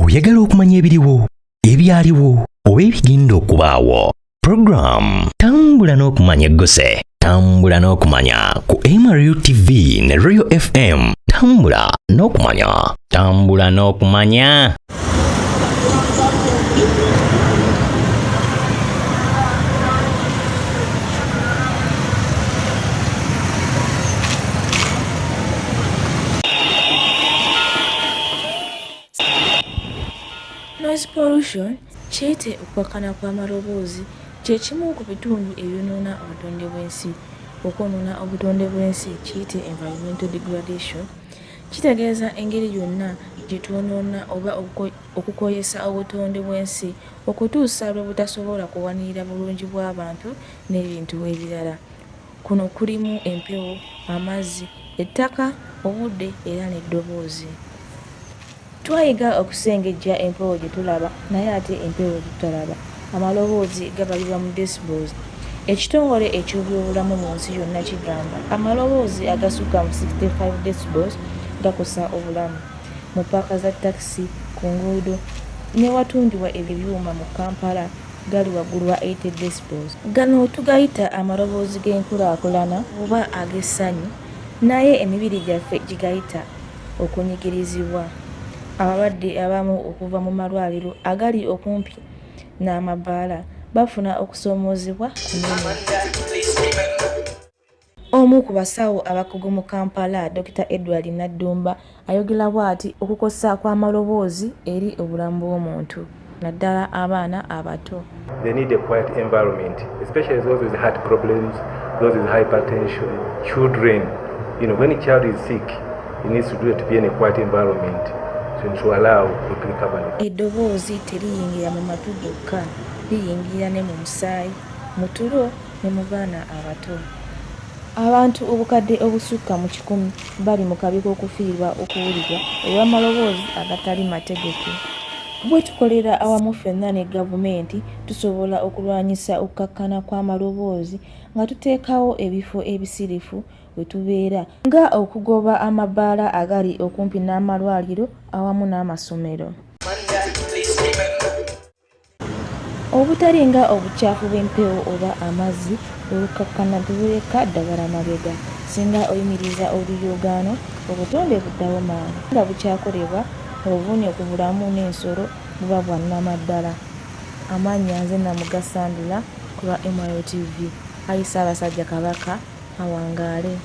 Oyagala okumanya ebiriwo, ebyaliwo oba ebigenda okubaawo? Program Tambula n'Okumanya egguse. Tambula n'Okumanya ku MRU TV ne Royal FM. Tambula n'Okumanya. Tambula n'Okumanya. Noise pollution kiyite okukakkana kw'amaloboozi kye kimu ku bitundu ebyonoona obutonde bw'ensi. Okwonoona obutonde bw'ensi kiyite environmental degradation kitegeeza engeri yonna gye twonoona oba okukoyesa obutonde bw'ensi okutuusa lwe butasobola kuwanirira bulungi bw'abantu n'ebintu ebirala. Kuno kulimu empewo, amazzi, ettaka, obudde era n'eddoboozi. Twayiga okusengejja empewo gye tulaba naye ate empewo gye tutalaba? Amaloboozi gabalirwa mu decibels. Ekitongole eky'obyobulamu mu nsi yonna kigamba amaloboozi agasukka mu 65 decibels gakosa obulamu. Mu ppaaka za takisi, ku nguudo n'ewatundibwa ebyuma mu Kampala gali waggulu wa 80 decibels. Gano tugayita amaloboozi g'enkulaakulana oba ag'essanyu naye emibiri gyaffe gigayita okunyigirizibwa. Abalwadde abamu okuva mu malwaliro agali okumpi n'amabaala bafuna okusoomoozebwa kunene. Omu ku basawo abakugu mu Kampala, Dokita Edward Naddumba ayogera bw'ati okukosa kw'amaloboozi eri obulamu bw'omuntu naddala abaana abato. They need a quiet environment, especially those with heart problems, those with hypertension, children. When a child is sick, he needs to do it to be in a quiet environment to allow quick recovery. Eddoboozi teriyingira mu matu gokka, liyingira ne mu musaayi, mu tulo ne mu baana abato. Abantu obukadde obusukka mu kikumi bali mu kabi k'okufiirwa okuwulira olw'amaloboozi agatali mategeke. Bwe tukolera awamu ffenna ne gavumenti tusobola okulwanyisa okukakkana kw'amaloboozi nga tuteekawo ebifo ebisirifu we tubeera nga okugoba amabaala agali okumpi n'amalwaliro awamu n'amasomero. Obutali nga obucaafu bw'empewo oba amazzi, olukakkana teruleka ddagala mabega. Singa oyimiriza oluyoogaano, obutonde buddawo mangu. Nga bukyakolebwa, obuvune ku bulamu n'ensolo buba bwa nnamaddala. Amannya nze Namugga Sandra ku lwa MIO TV. Ayi Ssaabasajja Kabaka awangaale.